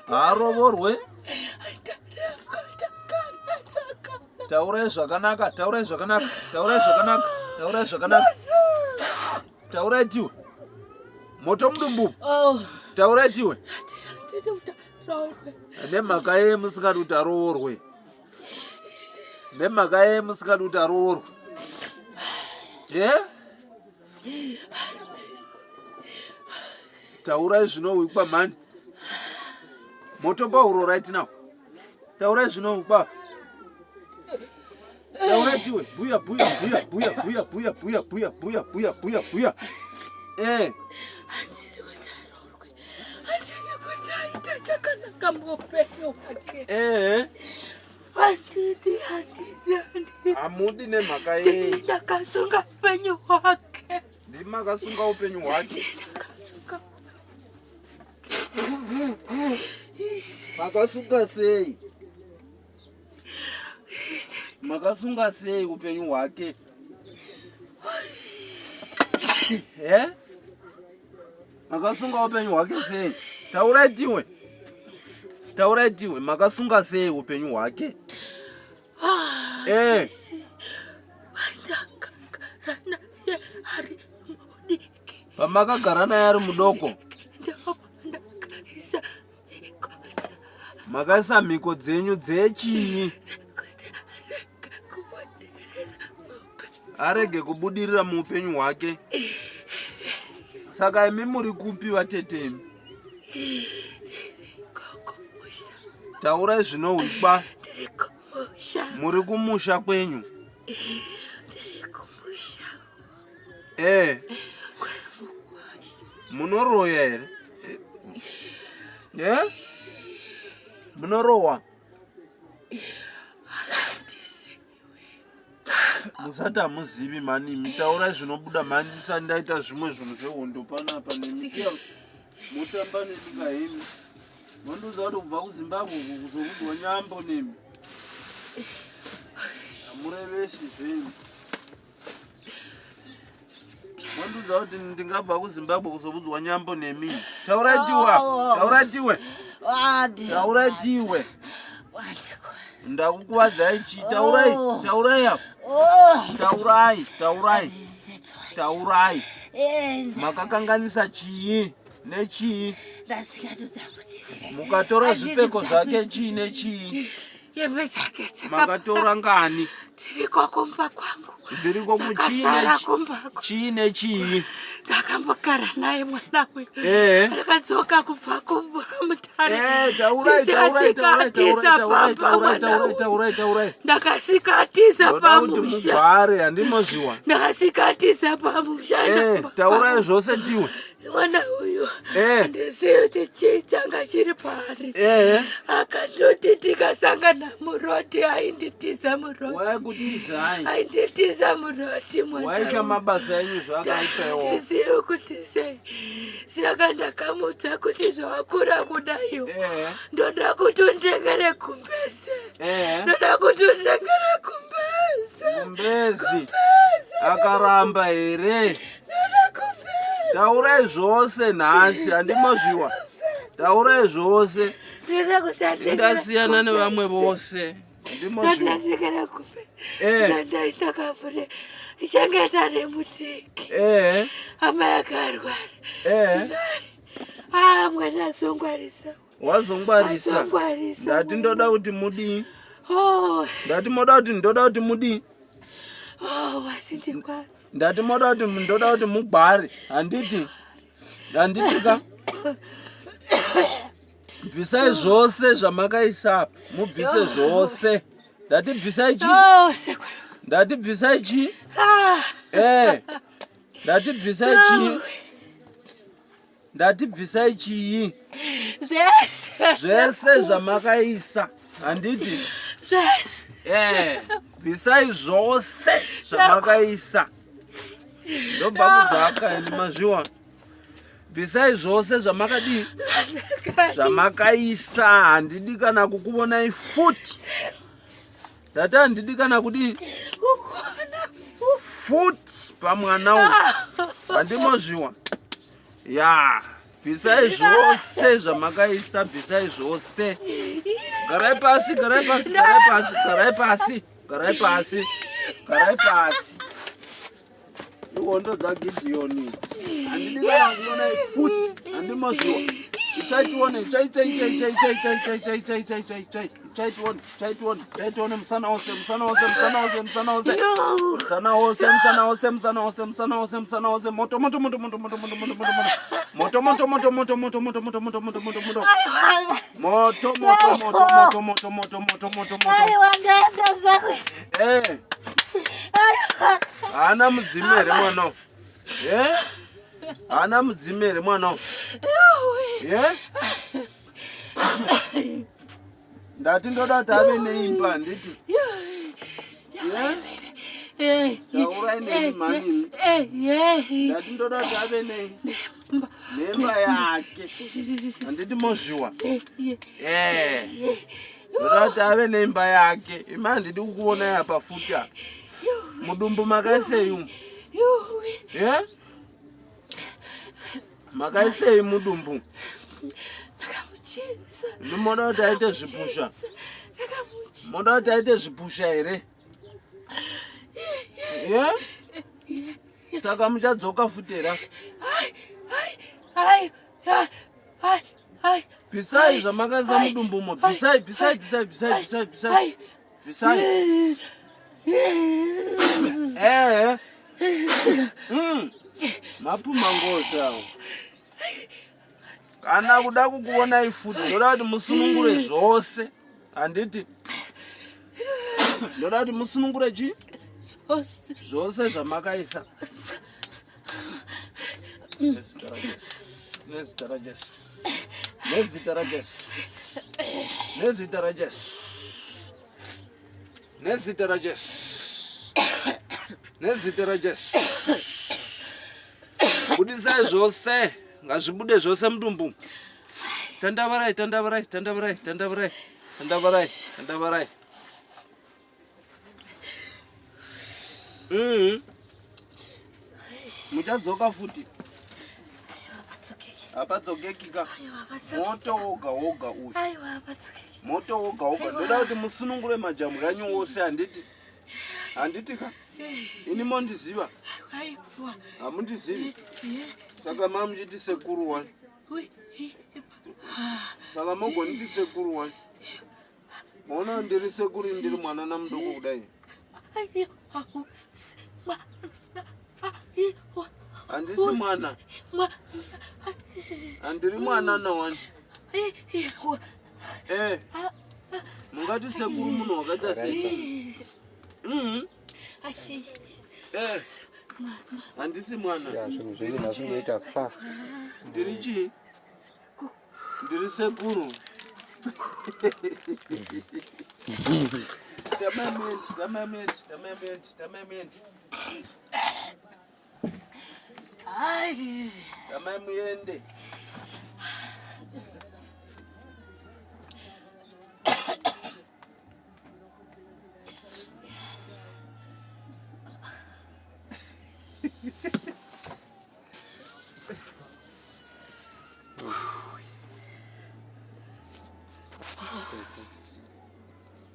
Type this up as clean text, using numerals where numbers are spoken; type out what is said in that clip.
Haarovorwe. Taurai zvakanaka, taurai zvakanaka, taurai zvakanaka, taurai zvakanaka. Taurai tiwe. Moto mudumbu. Oh. Taurai tiwe. Nemhaka yei musingadi kuti arovorwe? Nemhaka yei musingadi kuti arovorwe? Yeah? Taurai zvinohwikwa mhani. Moto pahuro right now. Taurai zvinohwikwa. Taurai tiwe. Buya buya buya buya buya buya buya buya buya buya buya buya. Eh. Chakanaka muupenyu hwake. Eh. Handidi, handidi, handidi. Hamudi nemhaka yei? Ndakasunga upenyu hwake. Ndimi makasunga upenyu hwake. Ndakasunga. Makasunga sei? Makasunga sei upenyu hwake? Eh? Makasunga upenyu hwake sei? Taurai tiwe. Taurai tiwe, makasunga sei upenyu hwake? Ah, Eh. Pandakagara naye ari mudiki. Pamakagara naye ari mudoko, Ndopandakaisa mhiko makaisa mhiko dzenyu dzechii? dzekuti arege kubudirira muupenyu. Arege kubudirira muupenyu hwake. Saka imi muri kupi vatete imi? Kumusha, Taurai zvinohwikwa. ndiri kumusha, Muri kumusha kwenyu. ndiri kumusha Eh, kwemukwasha. munoroya here? Eh? Munorowa? Musati hamuzivi mhani imi taurai zvinobuda mhani musati ndaita zvimwe zvinhu zvehondo panapa nemi motamba nemi kahemi mondiudza kuti kubva kuzimbabwe uku kuzokudzwa nyambo nemi hamurevesi zvenyu Mondiudza kuti ndingabva kuZimbabwe kuzobudzwa nyambo nemi. Taurai tiwe. Taurai tiwe. Taurai tiwe. Ndakukuvadzai chii? Taurai, taurai apa. Taurai, taurai. Taurai. Makakanganisa chii nechii? Mukatora zvipfeko zvake chii nechii? Hembe dzake dzaka Makatora ngani? dziriko kumba kwangu. Dziriko kuchii Dzakasara nechi- kumba kwangu. chii nechii? Ndakambogara naye mwana uyu. Eh. Akadzoka kubva kumutare. Eh, taurai, taurai, taurai, taurai, taurai, taurai, taurai, taurai, taurai. Ndakasikatiza Ndoda kuti pamusha. mugware, handimoziwa. Ndakasikatiza pamusha. Eh, ndakamba taurai zvose tiwe. mwana uyu Eh. handizivi kuti chii changa chiri paari Eh. akandoti tikasangana murodi ainditiza murodi Waikutizai. ainditiza murodi mwana Waita uyu. mabasa enyu zvakaipa iwo. handizivi kuti sei saka ndakamudza kuti zvawakura kudaiwo Eh. ndoda kuti undengere gumbeze Eh. ndoda kuti undengere gumbeze Gumbezi. Akaramba here? ndoda gumbeze Taurai zvose nhasi handimozviwa. Taurai zvose. ndoda kuti atengere Ndasiyana nevamwe vose. Handimozviwa. Ndatekera kupe. Eh. Ndaita kambure. Chengeta nemutiki. Eh. Hama yakarwara. Eh. Ah, mwana azongwarisa. Wazongwarisa. Azongwarisa. Ndati ndoda kuti mudii. Oh, Ndati moda kuti ndoda kuti mudii. oh, wasindikwa. Ndati moda kuti ndoda kuti mugware. Handiti. Handiti ka. Bvisai zvose zvamakaisa apa. Mubvise zvose. Ndati bvisai chii? Oh, sekuru. Ndati bvisai chii? Ah. Eh. Ndati bvisai chii? Ndati bvisai chii? Zvese. Zvese zvamakaisa. Handiti? Zvese. Eh, bvisai zvose zvamakaisa. Ndobva kuzaka ini mazviwa. Bvisai zvose zvamakadii? Zvamakaisa handidi kana kukuvonai futi. Ndati handidi kana kudii? Kukuona Futi pamwana uyu. Handimozviwa. Ya. Bvisai zvose zvamakaisa, bvisai zvose. Garai pasi, garai pasi, garai pasi, garai pasi, garai pasi, garai pasi. Ihondo dzaGidhiyoni. Handidi kana kuona futi, handimozviwa. Ichai tione, ichai chai chai chai chai chai chai chai chai chai chai chai. Ichai tione, ichai tione, ichai tione musana wose, musana wose, musana wose, musana wose. Musana wose, musana wose, musana wose, musana wose, musana wose. Moto moto moto moto moto moto moto moto moto. Moto moto moto moto moto moto moto moto moto moto moto. Moto moto moto moto moto moto moto moto moto. Aiwa ndaenda zvangu. Eh. Aiwa. Haana mudzimu here mwana? Eh? Haana mudzimu here mwana? Eh? Ndati ndoda kuti ave neimba handiti? Eh? Taurai neni mhani. Ndati ndoda kuti ave nei? Nemba yake. Handiti mozviwa? Eh. Ndoda kuti ave neimba yake. Imi handidi kukuonai apa futi apa. Mudumbu makaisei umu? Eh? Makaisei mudumbu? Imi moda kuti aite zvipusha? Moda kuti aite zvipusha here? Eh? Saka muchadzoka futi here? Bvisai zvamakaisa mudumbumo. Bvisai, bvisai, bvisai, bvisai, bvisai, bvisai. Bvisai. Eh. Mapuma ngozi awo. Kana kuda kukuonai futi ndoda kuti musunungure zvose. Handiti? Ndoda kuti musunungure chii? Zvose. Zvose zvamakaisa. Nezita raJesu. Nezita raJesu. Nezita raJesu. Nezita raJesu. Nezita raJesu. Nezita raJesu. Budisai zvose. Ngazvibude zvose mudumbu. Tandavarai, tandavarai, tandavarai, tandavarai. Tandavarai, tandavarai. Muchadzoka futi. Hapadzokeki ka. Moto woga woga uyu. Moto woga woga. Ndoda kuti musunungure majambwa enyu wose handiti? Handiti ka? Ini mondiziva? Hamundizivi? Saka mamuchiti sekuru wani. Saka mogoniti sekuru wani. Maona ndiri sekuru ndiri mwana namudoko kudai. Handisi mwana. Handiri mwana nawani. Eh. Mungati sekuru munhu wakaita sei? Eh. Handisi mwana. Ya, zvinhu zvenyu nhasi unoita fast. Ndiri chii? Ndiri sekuru. Tamai muendi, tamai muendi, tamai muendi, tamai muendi. Tamai muende.